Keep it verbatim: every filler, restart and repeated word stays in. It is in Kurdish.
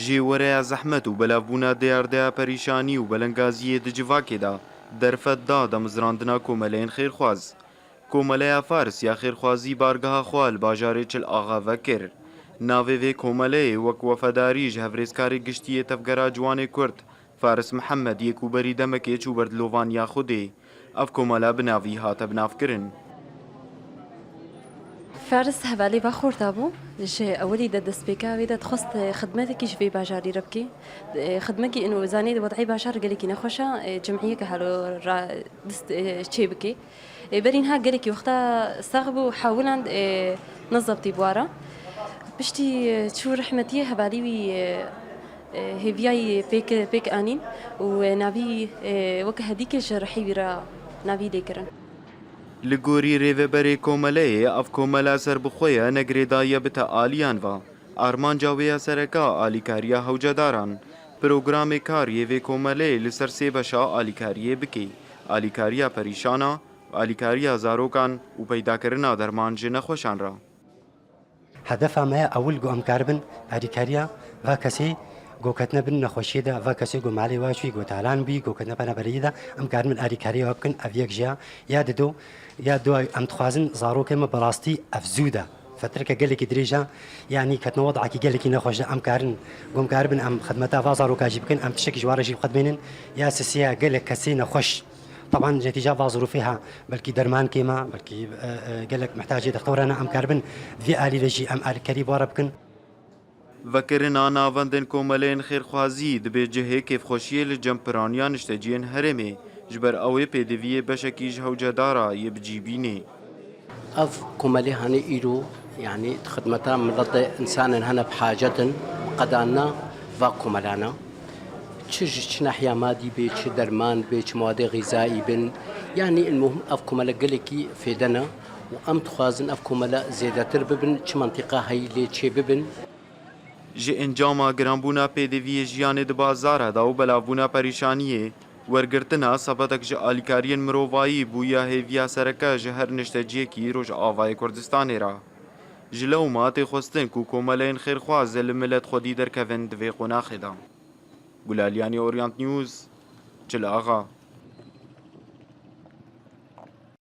Jêwereya zehmet û belavbûna dêyardeya perîşanî û belengaziyê di civakê de derfet da damizrandina komeleyên xêrxwaz. Komeleya Fars ya xêrxwazî bargeha xwe li bajarê Çil Axa vekir. Navê vê komeleyê wek wefedarî ji hevrêzkarê giştî yê Tevgera Ciwanê Kurd, Faris Mihemed, yê ku berî demekê çû ber dilovaniya Xwedê, ev komela bi navî hate binavkirin. Faris hevalê va xorta bû. Ji ewilî de destpêka wê de dixwest, e, xidmetekî ji vê bajarî re bikê. E, xidmekî ino zanê wed'ê bajar gelekî nexweş e, e, cimiyeke halo ra dist, e, çê bikê. E, berî niha gelekî wexta sax bû, hewlan, e, nezebtî bi wa re. Piştî, e, çû rehmetiyê, hevalî wî, e, e, hêviyayî pêk, pêk anîn û, e, navî, e, weke hedîkê ji rihê wî re navî lê kirin. Li gorî rêveberê komeleyê, ev komela serbixwe ye, ne girêdayî ye bite aliyan ve. Armanca wê ya sereke alîkariya hewcedaran. Programê kar yê vê komeleyê li ser sê beşa alîkariyê bikê, alîkariya perîşana, alîkariya zarokan û peydakirina derman ji nexweşan re. Hedefa me ya ewil ku em karibin alîkariya va kesê ku ketine bin nexweşiyê de, va kesê ku malê wa çûyî, ku talan bûyî, ku ketine penaberiyê de, em karibin alîkariya wa bikin, ev yek jî ya. Ya dido, ya duay, em dixwazin zarokê me bi rastî ev zû de, fetreke gelekî dirêj e, yanî ketine wed'ekî gelekî nexweş de, em karin, ku em karibin em xidmeta va zaroka jî bikin, em tiştekî ji wa re jî bi xwe dimênin, ya sisiya gelek kesê nexweş. Teban netîca va zirûfê ha, belkî derman kêm e, belkî, e, e, gelek mihtacê dextewra ne, em karibin vê alî de jî em alîkarî bi wa re bikin. Vekirina navendên komeleyên xêrxwazî dibe cihê kêfxweşiyê li cem piraniya nişteciyên herêmê, ji ber ew ê pêdiviyê beşekî ji hewcedara yê bi cî bînê. Ev komelê hanê îro, yanî di xidmeta miletê, însanên hene bi hacet in, bi qedan ne va komelana. Çi ji çi nehiya madî bê, çi derman bê, çi mawadê xîzayî bin, yanî ilmuhim ev komele gelekî fêde ne û em dixwazin ev komele zêdetir bibin, çi mentiqa heyî lê çê bibin. Ji encama giranbûna pêdiviyê jiyanê di bazara de û belavbûna perîşaniyê, wergirtina sebetek ji alîkariyên mirovayî bûye hêviya sereke ji her nişteciyekî Rojavayê Kurdistanê re. Ji lewma tê xwestin ku komeleyên xêrxwaz li milet xwedî derkevin di vê qonaxê de. Gulaliyanî, Orient News, Çil Axa.